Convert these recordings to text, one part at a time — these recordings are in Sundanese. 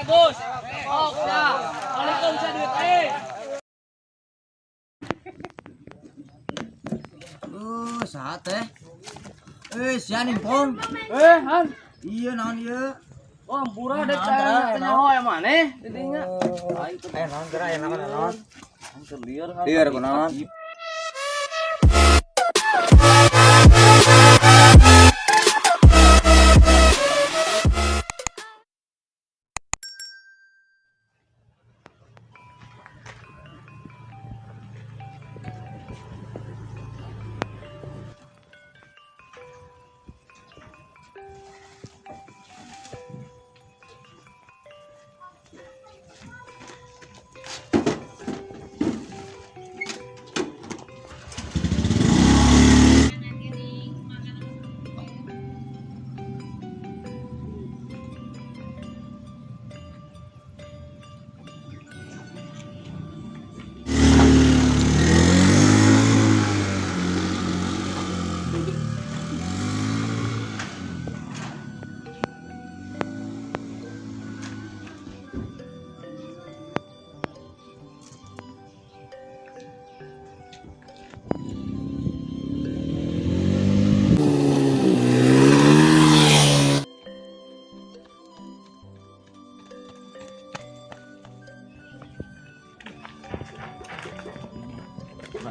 Gus. Ok sia. Balikeun sia duit aing. Saha teh? Sia nimpong. Han. Iya naon ieu? Oh, ampura dek saya nyaho yang maneh didinya. Naon geura aya naon naon. Lieur Lieur kunaon?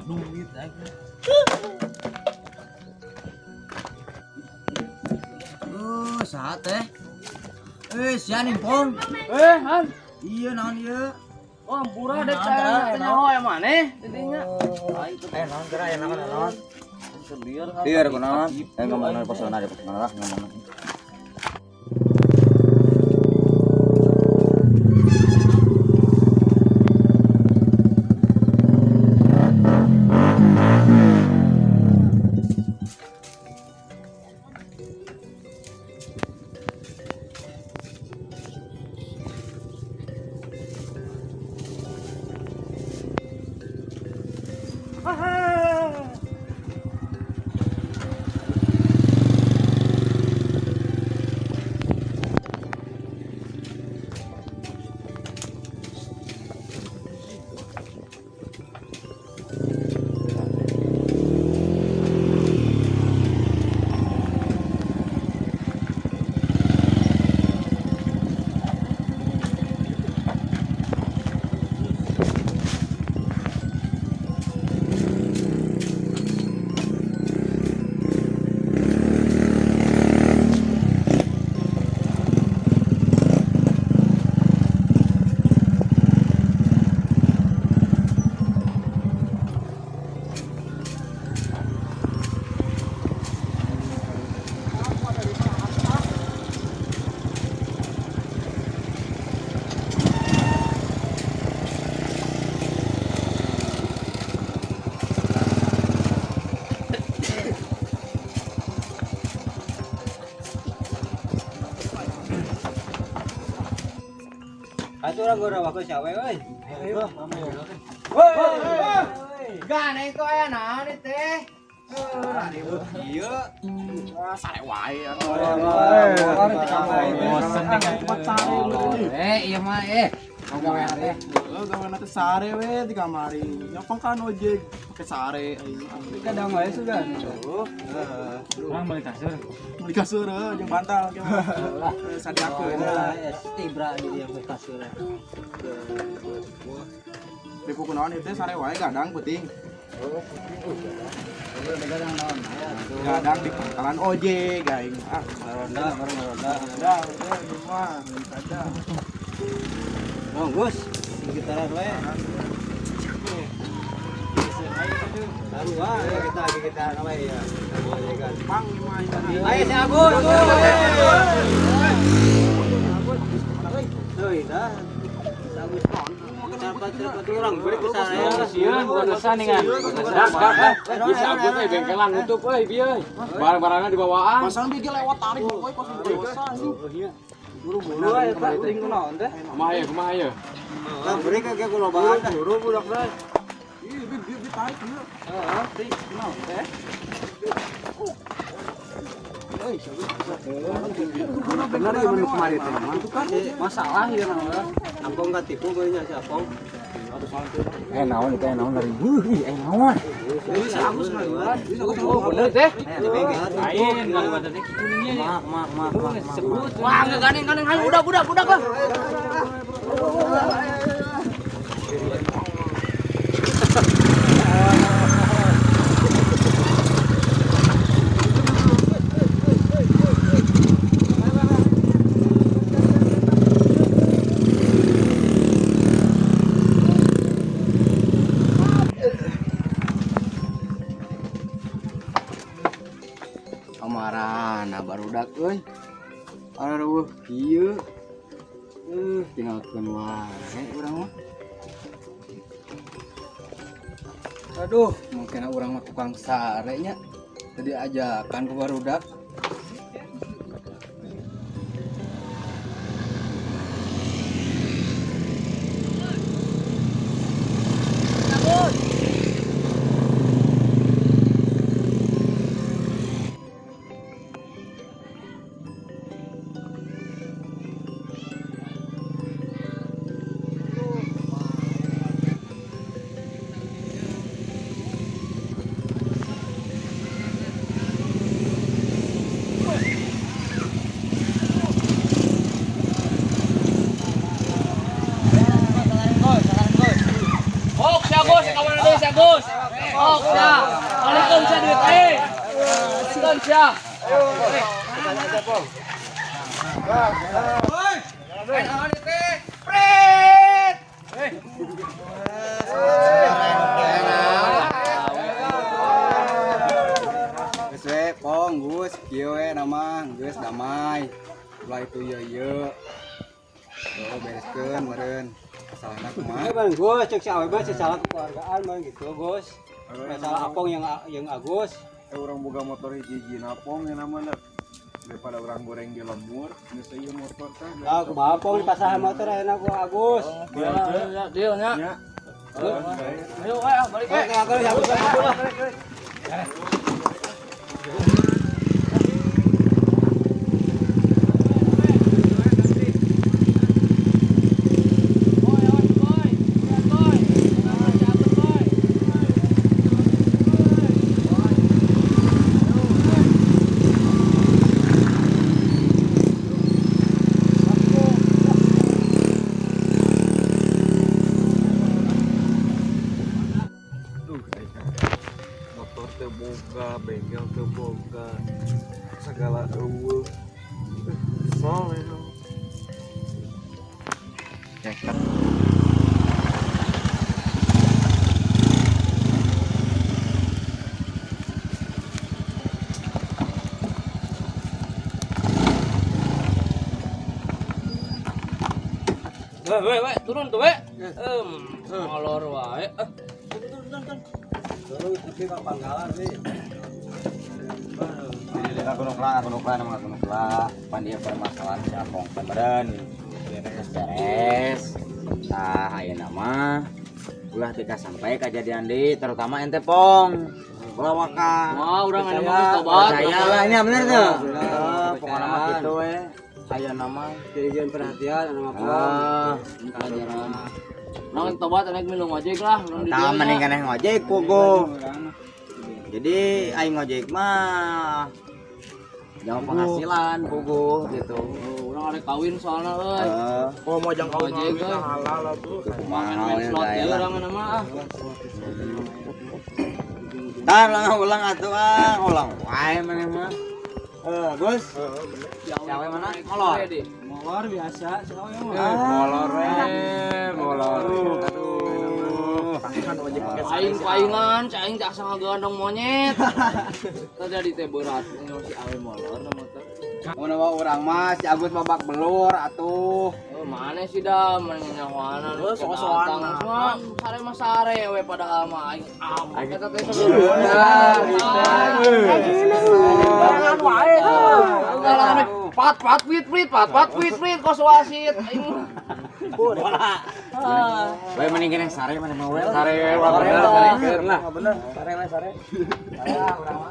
Duit aja. Saha teh? Sia nimpong. Han. Iya naon ieu? Oh, ampura dek saya nyaho yang maneh didinya. Naon geura aya naon naon. Lieur kunaon? Ngomongna pesona di pesona lah ngomongna. Atuh urang gora waktu siapa euy? Ayo, woi. Gane kok aya naon teh? Ribut ieu. Sare wae. Bosen ieu mah gawe teh. Gawe teh sare we di kamari. Nyopong kan ojek pakai sare aing. Kadang wae sudah. Urang beli kasur. Beli kasur jeung bantal ge. Sadiakeun. Tibra di dia beli kasur. Di kunaon ieu teh sare wae gadang peuting. Oh, peuting. Gadang naon? Gadang di pangkalan ojek aing. Ah, ronda, ronda. Ronda, udah mah kada. Oh, Gus, gitaran wae. Sarua ya kita gitaran wae ya. Pang mah. Ayo si Agus. Tuh, dah. Agus. Orang beri ke sana. Sieun bodosan ningan. Bisa Agus teh bengkelan nutup euy bieu. Barang-barangna dibawaan. Masalah bieu lewat tarik pokoe kos dosa anjing. Buru-buru aya teh kunaon teh? Kumaha ye, kumaha ye? Tah beri ka ge kulobaan buru budak teh. Ih, bieu ditarik ieu. Heeh, teh kunaon teh? euy. Bener ieu nu kamari teh mah. Masalah ieu mah. Ampong katipu bae nya si Apong. Naon itu naon dari beuh naon. Si Agus mah. Oh, bener teh. Lain ngaliwatan teh kitu nya. Mak. Sebut. Wah, gandeng-gandeng hayu budak lah. Kamarana barudak euy. Aduh kieu. Tinggalkeun wae urang mah. Aduh, mungkin urang mah tukang sare nya. Tadi ajakan ku barudak. Agus. Oh, sia. Alikeun sia duit aing. Alikeun sia. Geus we pong Gus, kieu we nama geus damai. Ulah itu ieu-ieu. Oh, bereskeun meureun. Masalahna kumaha? Bang Gus, cek si awe mah salah kekeluargaan bang gitu Gus. Masalah Apong yang Agus. Orang boga motor hiji-hiji napong yang namanya daripada orang goreng di lembur, geus ieu motor teh. Ah, kumaha Apong di pasar motor enak ku Agus. Deal nya. Nya. Ayo balik we. Oke, Agus. Motor teu boga, bengkel teu boga, segala eueuh. Kesel ya. We, turun tuh we. Molor wae. Turun tapi ka pangkalan we. Aku nukla. Pan dia permasalahan si Apong teh meureun. Beres. Tah ayeuna mah ulah tika sampai kejadian deui terutama ente Pong. Ulah waka. Wah, urang anu mah geus tobat. Percaya lah nya bener tuh. Pokona mah kitu we. Ayeuna mah Jadi jangan perhatian anu mah Pong. Pelajaran. Urang tobat anek milu ngojek lah, urang di Tah dieu. mending keneh ngojek puguh. Jadi aing ngojek mah jauh penghasilan puguh gitu. Urang arek kawin soalna euy. Oh, mau jang kawin Ngojek euy. halal atuh. Main-main slot ieu urang mah ah. Tar ulang atuh ah, ulang wae maneh mah. Gus. Siapa mana? Molor. Molor biasa, si awe mah. Molor we, molor. Aduh. Aing paingan, aing tak asa ngagandong monyet. Tadi teh berat si awe molor na motor. Mun urang mah si Agus babak belur atuh. Oh, mana sih dah menyawana sok-sokan. Mah sare mah sare we padahal mah aing am. Eta teh sebelum. wae. Pat pat pit pit pat pat pit pit kos wasit aing. Bola. We mending keneh sare maneh mah we. Sare we bener, sare keur lah. Bener, sare we sare.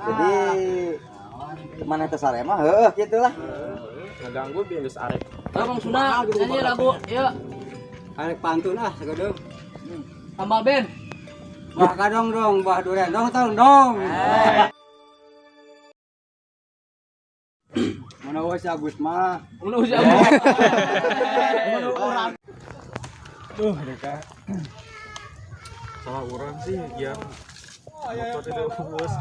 Jadi Mana teh sare mah heueuh kitu lah. Ngaganggu biar geus arek. Ayo Bang Suna, nyanyi lagu. Yuk, Arek pantun ah sagedeung. Tambal band. Bah kadong dong, bah duren dong tong dong. Mana we si Agus mah. Mun usia Agus. Duh, mereka. Salah orang sih yang motor itu bos.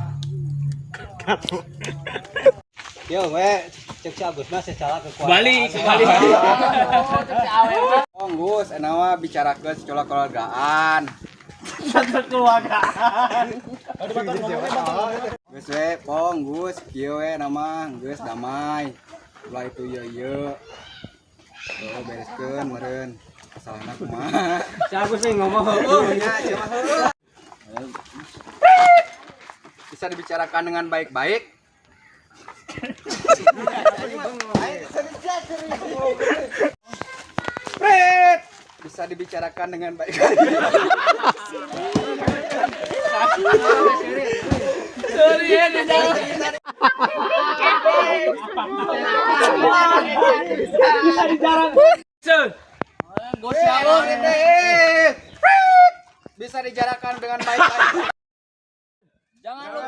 Yo we cek si Agus mah secara kekeluargaan. Balik, balik. Oh, cek si awe mah. Oh, Gus, enak mah bicarakeun secara keluargaan. Geus we, pong, Gus, kieu we nama, geus damai. Ulah itu ieu ieu. Oh, bereskeun meureun. Masalahna kumaha? Si Agus sih ngomong heueuh. Ya, sia mah heueuh. Bisa dibicarakan dengan baik-baik. Prit. Bisa dibicarakan dengan baik-baik. Sorry ya, dia jangan. Gos ya, Bang. Bisa dibicarakan dengan baik-baik. Jangan lupa.